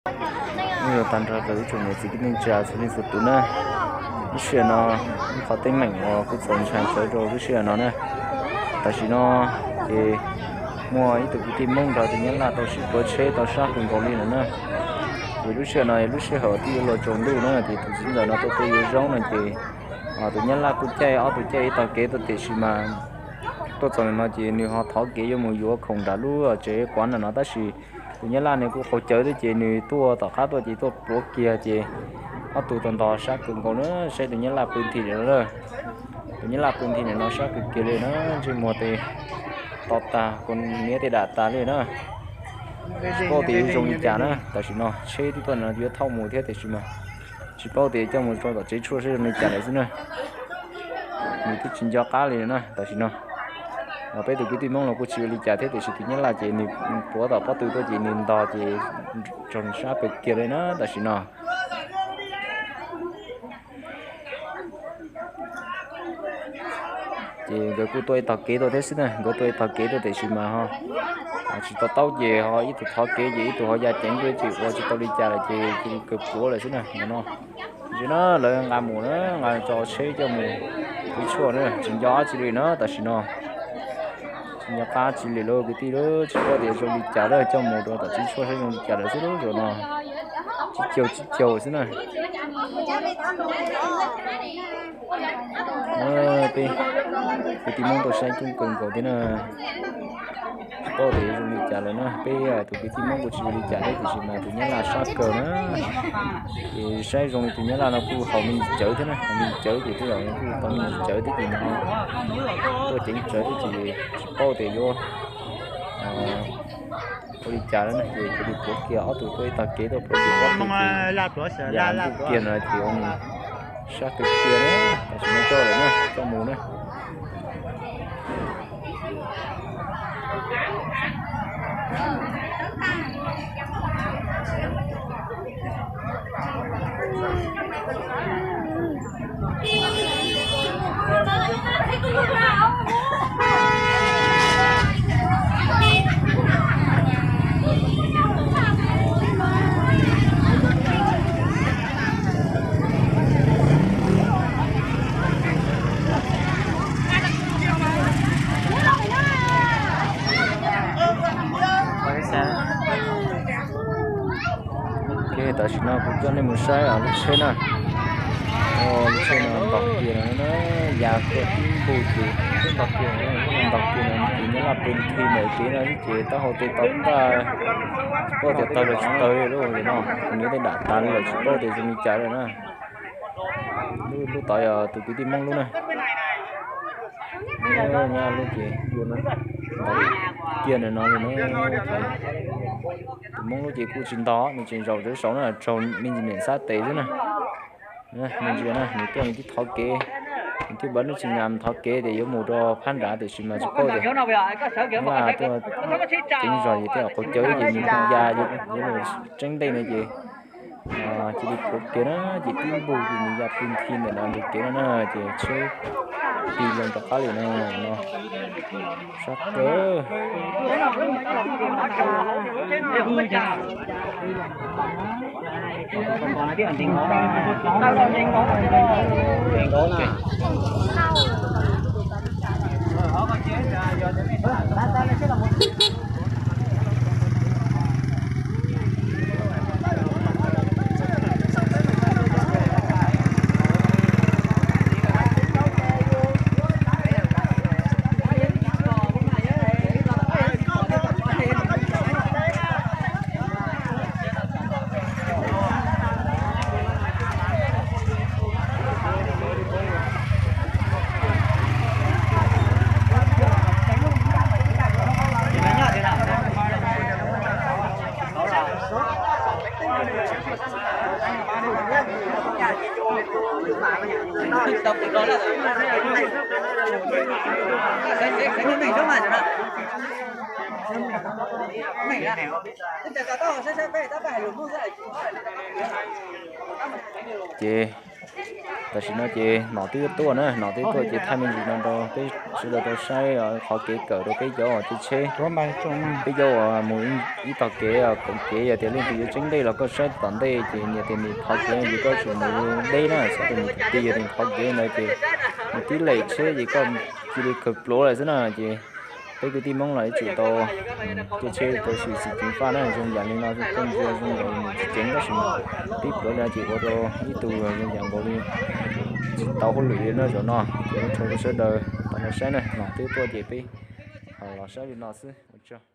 Nyob zoo tag nrho rau ib tsoom niam txiv kwv tij neej tsa txhua leej txhua tus na. Lub sij hawm no, qhov teeb meem uas kuj txaus ntshai tshaj rau lub sij hawm no na. Tam sim no ces muaj ib tug kwv tij Hmoob nrog tus Nyab Laj tau sib pluav tsheb tau sab kawg nkaus li lawm na. Ces lub sij hawm no yog lub sij hawm twb yuav luag tsaus ntuj na, ces tus txiv ntxawm no tuaj tuaj yuav zaub no ces tus Nyab Laj kuj caij ob tug caij ib tog kev tuaj tiam sis mas tuaj txog ntawm no ces nws ho thov kev yuav mus yuav khoom nram lub tsev kuav ntawm no tab sis tus Nyab Laj nws kuj qaug cawv thiab ces nws tuaj tom qab tuaj ces tuaj pluav kiag ces ob tug tau ntog sab kawg nkaus na, saib tus Nyab Laj pw nthi lawm na. Tus Nyab Laj pw nthi ntawm no sab kawg kiag li na, ntsej muag tes to tag, niab tej dam tas li na. Tsis paub tias yuav zoo li cas na, tam sim no tsheb twb tuaj no yuav thauj mus thiab tiam sis mas tsis paub tias coj mus rau tom tsev tshuaj saib zoo li cas lawm xwb na. Nws twb tsis nco qab li na tam sim no. Peb tus kwv tij Hmoob los kuj tsis ua li cas thiab tiam sis tus Nyab Laj ces nws pluav tom pob tw tuaj ces nws ntog ces tsaug sab kawg kiag li na tam sim no. Ces nkawd kuj tuaj ib tog kev tuaj thiab xwb na, nkawd tuaj ib tog kev tuaj tiam sis mas ho tsis to taub ces ho ib tug thov kev ces ib tug ho ya ceev tuaj ces ua tsis tau li cas lawm ces cia li kawg pluav lawm xwb na no. Ntsia na, lawv nqa mus na, nqa tso tsheb coj mus tsev tshuaj na, tsis nco qab tsi li na tam sim no. Tsis nco qab tsi li lawm kwv tij, tsis paub tias zoo li cas lawm, coj mus rau tom tsev tshuaj saib zoo li cas lawm xwb lub zaum no. Tsib caug tsib caug xwb na. Peb kwv tij Hmoob tuaj saib coob kawg nkaus thiab na. Tsis paub tias zoo li cas lawm na, peb tus kwv tij Hmoob kuj tsis zoo li cas thiab tiam sis mas tus Nyab Laj sab kawg na. Ces saib zoo li tus Nyab Laj no kuj haus me ntsis cawv thiab na, haus me ntsis cawv ces tej zaum kuj tau me ntsis cawv thiab ces nws tuaj ceev tsawv thiab ces tsis paub tias yuav ua li cas lawm na, ces cia li pluav kiag ob tug tuaj ib tag kev tuaj pluav kiag ob tug ces ya ntuj kiag no ces ua nws sab kawg kiag na, tam sim no coj lawm na, coj mus na. Ok, tam sim no kuv coj nej mus saib lub tsheb na. Lub tsheb no ntog kiag no, ya tuaj tib npuj ces ntog kiag no, ntog kiag no ces Nyab Laj pw nthi ntawm kev no xwb ces taub hau tes tau tag, tsis paub tias tawg los tsis tawg li lub no, niab tej dam tas li lawm tsis paub tias zoo li cas li na. Lub tod yog tus kwv tij Hmoob lub na. Nyab lub ces ntog kiag ntawm no li na. Tus Hmoob lub ces kuj tsis ntog, nws tseem zaum rawv saud na, raug me ntsis niam xab tes xwb na. Nej ntsia na, nws tuaj nws twb thov kev, nws twb npaj lub tsis nyam thov kev tias yuav mus rau phab nrad tiam sis mas tsis paub tias Nyab Laj tuaj ceev zog ces tej zaum qaug cawv ces nws ya yuav mus tseeb ntej no ces cia li pluav kiag na, ces tib npuj ces nws ya pw nthi ntawm no ntug kev no na, ces tsheb tig loo rov qab li no no. Sab kawg. Ces Tam sim no ces nom twb tuaj na, nom twb tuaj ces thaij me ntsis no rau peb sawv daws tau saib qhov kev kawm rau peb cov uas caij tsheb. Peb cov uas mus ib tog kev koom kev, yog tias leej twg yuav tseeb ntej los koj saib tom ntej ces nyias tes nws qhov kev ces koj tsum mus deb na, saib tes nws ti yog tes qhov kev ntawd ces nws tib lem tsheb ces koj cia li khaws pluav lawm xwb na. Ces peb kwv tij Hmoob los ib txwm tau caij tsheb tau xyuam xim ceev faj na, zoo yam li no koj ntsia zoo nkaus li nws tsis ceev tab sis pib pluav li no ces ua rau ib tug zoo yam nkaus li tsis tau hauj lwm li na zaum no. Ces ua tsaug rau sawv daws tau los saib na, nom twb tuaj ces peb los saib li no xwb, ua tsaug.